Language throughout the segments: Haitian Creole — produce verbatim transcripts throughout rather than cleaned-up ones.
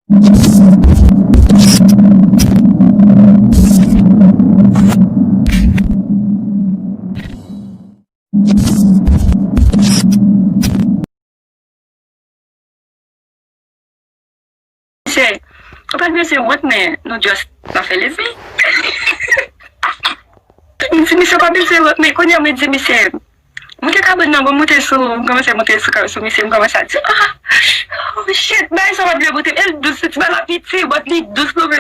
Misye, ou pa t bezwen wont, men nou just nan fè lezi. M di misye pa bezwen wont, men kounye a mwen di misye, moute kabann nan, bon, moute sou, m kòmanse moute sou, sou misye, m kòmanse a di, ah, oh shit, bagay sa pa t vle boute, e l dous, se ti bagay la piti, but li dous, nou vle.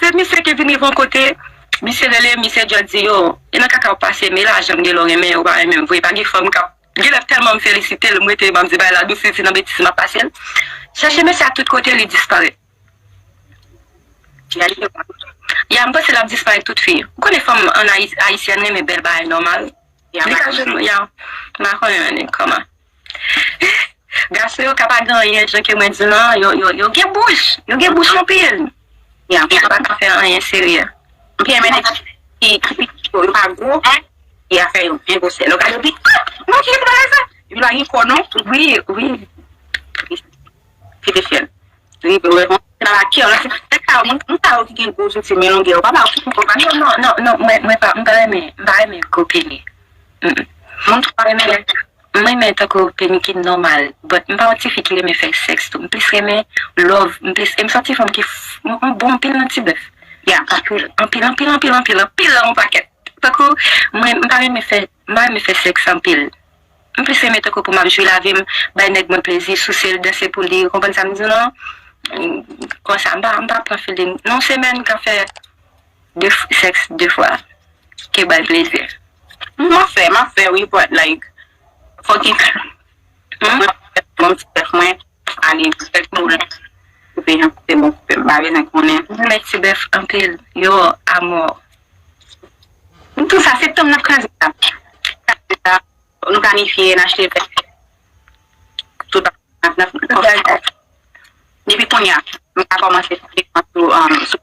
Se misye ki vin rive yon kote, misye rele, misye djòl di yo, e nan kaka w pase, men lajan m gen lè w renmen, ou pa renmen m vre, pa gen fanm k ap, genlè tèlman m felisite l, m rete, m ap di bagay la dous, li di nan betiz m ap pase l. Chèche mesye a tout kote, li disparèt. Ya, m panse l ap disparèt tout fi. Ou konnen fanm an Ayi-, ayisyèn renmen bèl bagay nòmal. Li ka jwenn, ya, m pa konnen, kòman. Gason yo ka pa gen anyen, jan ke mwen di lan, yo, yo, yo gen bouch. Yo gen bouch anpil. Ya. Yo pa ka fè anyen serye. M pi renmen nèg ki, ki piti yo, yo pa gwo, e afè yo byen gwosè. Lè w gade yo pi, ah, non, ki bagay sa? Yo pa gen kò, non. Wi, wi. Ki te fè l. Rive wè, bon, se nan lakè, la, se, se sa, moun, moun sa yo ki gen gwo zouti, men longè, yo pa ba yo ki konprann. Non, non, non, non, mwen, mwen pa, m pa renmen, m pa renmen gwo peni. Mm, mm. Moun ki pa renmen lè. M renmen tankou peni ki nòmal, but m pa yon tifi ki renmen fè sèks tou. M plis renmen love, m plis, e m se yon ti fanm ki f-, m, m bon anpil nan ti bèf. Ya. Anpil, anpil, anpil, anpil, anpil, anpil, yon pakèt. Tankou, mwen, m pa renmen fè, m pa renmen fè sèks anpil. M plis renmen tankou pou m ap jwi lavi m, bay nèg mwen plezi, souse l, danse pou li, ou konprann sa m di w lan? Konsa, m pa, m pa pran feeling. Nan yon semèn, m ka fè de f-, sèks de fwa. Ke bay plezi. M ap fè, m ap fè, wi, but, like, fòk gen, hmm? Mwen, bon, ti bèf mwen, ale, fè tou la. Koupe jan koupe, bon, koupe, m pa bezwen konnen. M renmen ti bèf anpil, yo, amò. Tout sa, septanm, n ap kraze sa. Kraze sa. Nou planifye n achte bèf. Tout bagay. Depi kounye a, m ka kòmanse sou, um, sou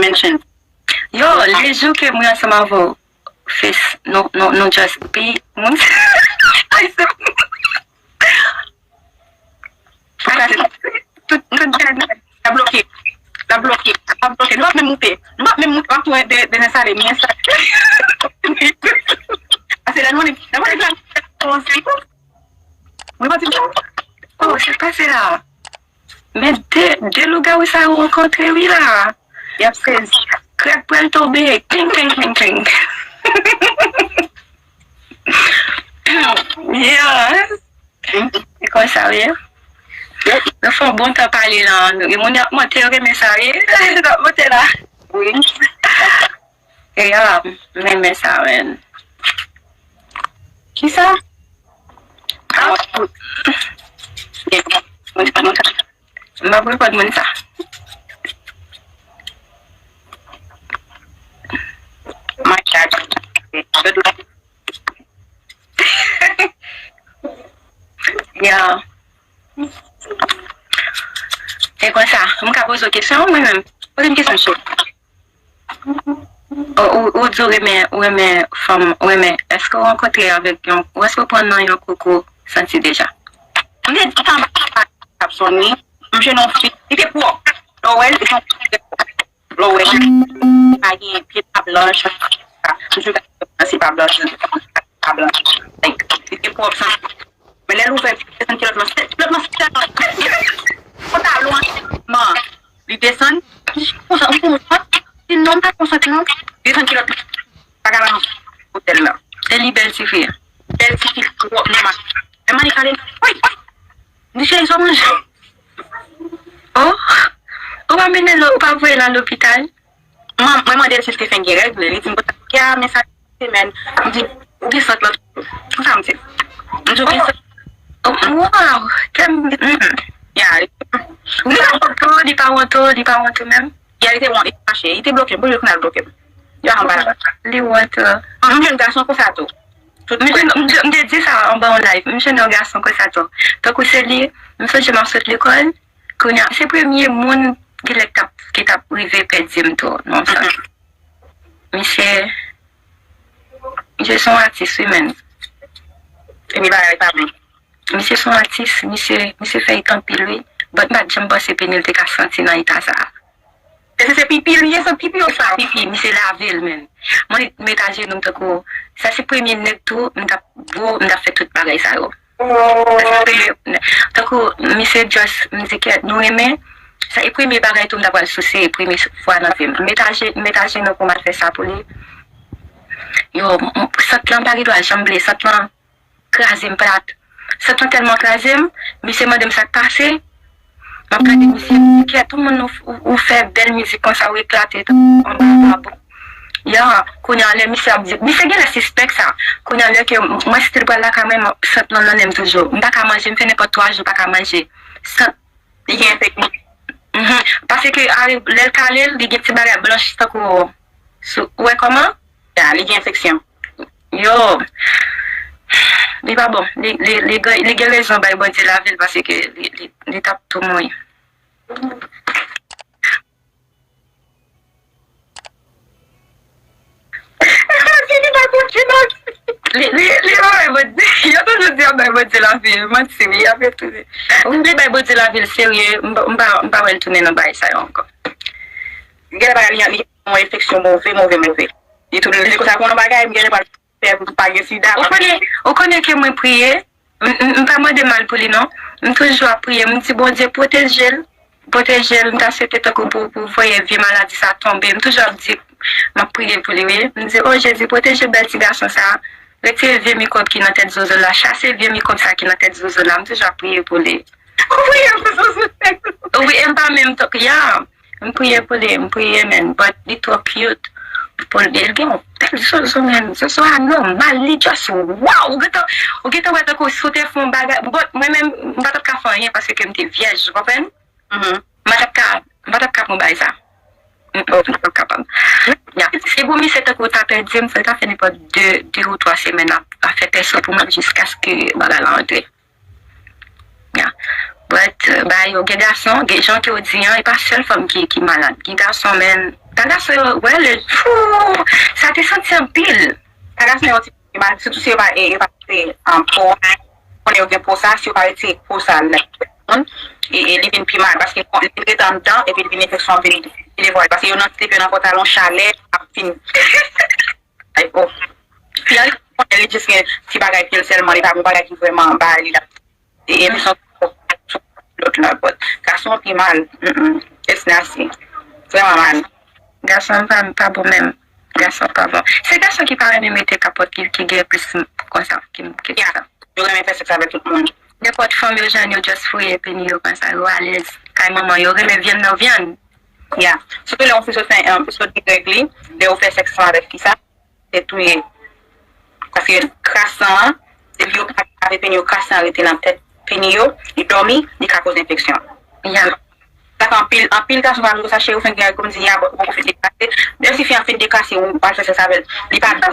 mention. Yo, le jou ke mwen ansanm avè w, fes, nou, nou, nou just be moun. Tout, tout bagay. L ap bloke. L ap bloke. L ap bloke. Nou p ap menm moute. Nou p ap menm moute. W ap tou de, de Nèsalin. Nèsalin. Ase lè nou annik, lè nou annik la, mwen pati. Oh, sa k pase la? Men de, de lougawou sa yo rankontre, wi la. Y ap sezi. Krèk pral tonbe. Kling, kling, kling, kling. Yeah. Se konsa, wi. Nou fè yon bon tan pale la. Moun y ap monte, yo renmen sa, wi. Y ap monte la. Wi. E ya, m renmen sa, men. Kisa? Ah. M ap reponn moun sa. My God. Ya. E konsa, m ka poze w kesyon, mwen menm. Poze m kesyon cho. Ou, ou, ou di w renmen, ou renmen fanm, ou renmen, èske w rankontre avèk yon, ou èske w pran nan yon koko santi deja? M te di sa, m pa t ap soni, m jwenn yon fi, li te pwòp. Lè w wè l, li te pwòp. Lè w wè l, pa gen pye pa blanch, m jwenn si pa blanch, pa blanch. Like, li te pwòp santi. Men lè l ouvè, li desann kilòt lan. Kilòt lan se tèlman, pantalon an tèlman. Li desann, konsa, m konsa, si non, m pa konsa, non. Li desann kilòt lan. Pa ka nan otèl la. E li bèl tifi. Bèl tifi, twòp nòmal. Men mani pale, wi, wi. M di, cheri, sa w manje? Oh, ou pa mennen l, ou pa voye l al lopital? Mwen, mwen mande l si l te fenk gen règ, li di m konsa, ya, men sa semèn. M di, ou gen sant lòt. Konsa m di. M di, ou gen sant. Oh, wow, kèm, mm. Ya, li, li pa wont ou, li pa wont ou, li pa wont ou menm? Ya, li te wont, li te fache, li te bloke m, pou li konn al bloke m. Yo anba la. Li wont ou. M jwenn gason konsa tou. Tout m jwenn, m jwenn, m te di sa anba yon live, m jwenn yon gason konsa tou. Tankou se li, m sonje m ap sot lekòl, kounye a, se premye moun ki lè k t ap, ki t ap rive pèdi m tou, nan sans. Misye, misye se yon atis, wi, menn. Epi bagay pa bon. Misye se yon atis, misye, misye fè eta anpil, wi. But m pa t janm panse Penny te ka santi nan eta sa a. Èske se pipi li ye, se pipi ou sa? Pipi, misye lave l, menm. Mwen, met ajenou m tankou, sa se premye nèg tou, m t ap, bro, m t ap fè tout bagay sa yo. Sa se premye, tankou, misye just, m di, "Kèt, nou renmen." Sa e premye bagay tou, m t ap pral souse, e premye fwa nan vi m. Met aje-, met ajenou pou m al fè sa pou li. Yo, m, m, sant lan pa gen dwa janm ble, sant lan kraze m plat. Sant lan tèlman kraze m, misye mande m sa k pase. M ap gade misye, m di, "Kèt, ou moun ou, ou, ou fè bèl mizik konsa, ou eklate anba babou." Ya, kounye a, lè misye ap di, misye genlè sispèk sa. Kounye a, lè ke mwen still pral lakay mwen, m ap sant lan nan nen m toujou. M pa ka manje, m fè nenpòt twa jou, pa ka manje. Sant. Li gen enfeksyon. Mhm. Paske a, lè l kale l, li gen ti bagay blanch tankou sou, ou wè kòman? Ya, li gen enfeksyon. Yo, li pa bon. Li, li, li, gen- li gen rezon bay Bondye lavi l paske li, li, li t ap tou mouri. Li, li, li pa bay Bondye. Yo toujou di ap bay Bondye lavi l. Manti, wi, y ap retounen. Wi, li bay Bondye lavi l, serye. M pa, m pa, m pa wè l tounen nan bagay sa yo ankò. Gen bagay li, li gen yon enfeksyon move, move, move. Li tou, li konsa pou yon bagay, m gen pral fè m pa gen sida. Ou konnen, ou konnen ke mwen priye, m, m, m pa mande mal pou li non. M toujou ap priye, m di, "Bondye, pwoteje l, pwoteje l." M ta swete tankou pou, pou voye vye maladi sa tonbe. M toujou ap di, m ap priye pou li, wi. M di, "O Jezi, pwoteje bèl ti gason sa. Retire vye mikwòb ki nan tèt zozo la. Chase vye mikwòb sa ki nan tèt zozo la." M toujou ap priye pou li. Ou priye pou zozo tèt ou? Wi, e m pa menm tankou, ya. M priye pou li, m priye, man. But li twò cute. Pou li, li gen yon bèl zozo, man. Zozo a nòmal, li just wow. Ou gentan, ou gentan wè tankou si w te fè yon bagay. But mwen menm, m pa t ap ka fè anyen paske ke m te vyèj, ou konprann? M pa t ap ka, m pa t ap ka pran bagay sa. Mm, mm, m pa t ap kapab. Ya. Se pou misye tankou ta pèdi m, fò l ta fè nenpòt de, de ou twa semèn ap, ap fè pèso pou mwen jiskaske bagay la antre. Ya. But, euh, ba yo, gen gason, gen jan ke w di an, e pa sèl fanm ki, ki malad. Gen gason, men, pa gason yo, wè, le, fou, sa te santi anpil. Pa gason yo, ti, e pa, sitou si yo pa, e, yo pa, e, um, po, konnen yo gen po sa, si yo pa retire po sa, lè, e, e, li vin pi mal, paske li rete anndan, epi li vin enfeksyon, vin, vin devore, paske yo nan, depi yo nan pantalon, chalè, ap vin. Ay, oh. Fi a, li konnen li jis gen ti bagay ke l sèlman, li pa gen bagay ki vrèman ba li la. E, e, li son, son lòt la, but gason pi mal. Mm, mm. It's nasty. Vrèman mal. Gason pa, pa bon menm. Gason pa bon. Se gason ki pa renmen mete kapòt ki, ki gen plis konsa, ki, ki konsa. Yo renmen fè sèks avèk tout moun. Nenpòt fanm yo jwenn, yo just fouye peni yo konsa, yo alèz. Kay manman, yo renmen vyann nan vyann. Ya. Sitou lè yon fi sot fè, yon fi sot gen règ li, lè yo fè sèks ansanm avèk fi sa, se touye. Paske kras san an, depi yo pa lave peni yo, kras san an rete nan tèt peni yo, li dòmi, li ka koz enfeksyon. Ya. Sa fè anpil, anpil gason pa vle sa, cheri, ou fenk gen règ, kòmsi, ya, bon, ou poko fin deklase. Menm si fi an fin deklase, ou al fè sèks avè l, li pa, li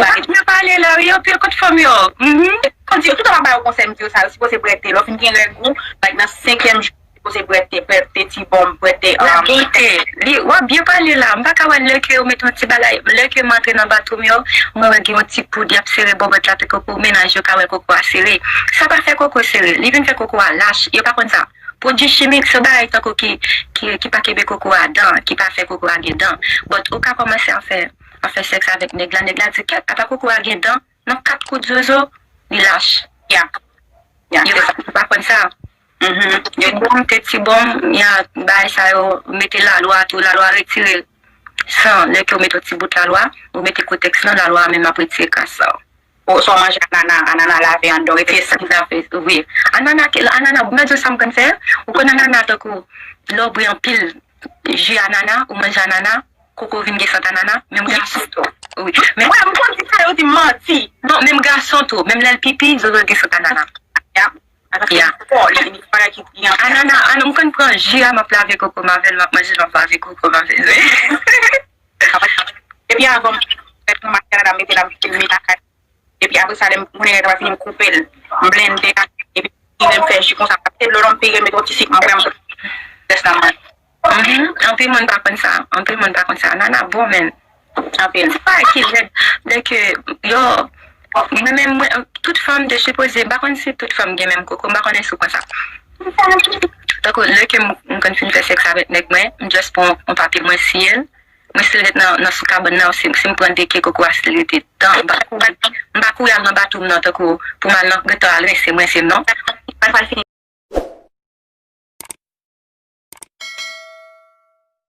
pa gen. Yo pale la, wi, anpil kot fanm yo. Mhm. Kòmsi yo tout an ap ba yo konsèy, m di yo sa, yo sipoze prète. Lè w fin gen règ ou, like, nan senkyèm jou, poze prète, prète ti bonm, prète, um, prète. Li, w ap byen pale la. M pa ka wè lè ke yo mete yon ti bagay, lè ke m antre nan bathroom yo, mwen wè gen yon ti poud, y ap sere bò vant la, tankou pou mennaj yo ka wè koko a sere. Sa pa fè koko sere, li vin fè koko a lach. Yo pa konn sa. Pwodui chimik, se yon bagay tankou ki, ki, ki pa kenbe koko a dan, ki pa fè koko a gen dan. But ou ka kòmanse ap fè, ap fè sèks avèk nèg la, nèg la di, "Kèt, apa koko a gen dan?" Nan kat kout zozo, li lach. Ya. Ya. Yo, yo pa konn sa. Mhm. Ti bonm, te ti bonm, ya, bagay sa yo, mete lalwa tou, lalwa retire san, lè ke w mete yon ti bout lalwa, ou mete kotèks lan, lalwa menm ap retire kras sa yo. Ou swa manje anana, anana lave anndan, retire san. Wi. Anana, ke- anana, mwen di w sa m konn fè, ou konn anana tankou, lè w bwè anpil ji anana, ou manje anana, koko vin gen sant anana, menm gason tou. Wi. Men, wè, m konn di sa, yo di manti. Non, menm gason tou, menm lè l pipi, zozo gen sant anana. Ya. Ya. Fò, li, li bagay ki, ki anfè. Anana, anana, m konn pran ji a, m ap lave koko m avè l, m ap manje l, m ap lave koko m avè l. Epi avan, m fè tou mache anana, m mete la, m lakay. Epi apre sa, lè m konnen règ la fini, m koupe l. M blende l. Epi lè m fè ji konsa, m pase dlo, m pire, m mete yon ti sik, m pran, m lès nan manje. Mhm. Anpil moun pa konn sa. Anpil moun pa konn sa. Nana bon, men. Anpil. Se pa ki rèd. Lè ke, yo, Mwen menm, mwen, tout fanm te sipoze, m pa konn si tout fanm gen menm koko, m pa konnen si w konn sa. Tankou lè ke m, m konn fin fè sèks avèk nèg mwen, m just pran yon papye, mwen siye l, mwen still ret nan, nan sou kabann nan, si, si m pran de ke koko a still rete tan, m pa kouri, m pa kouri al nan bathroom nan, tankou pou m al nan, gentan al rense mwen, se non.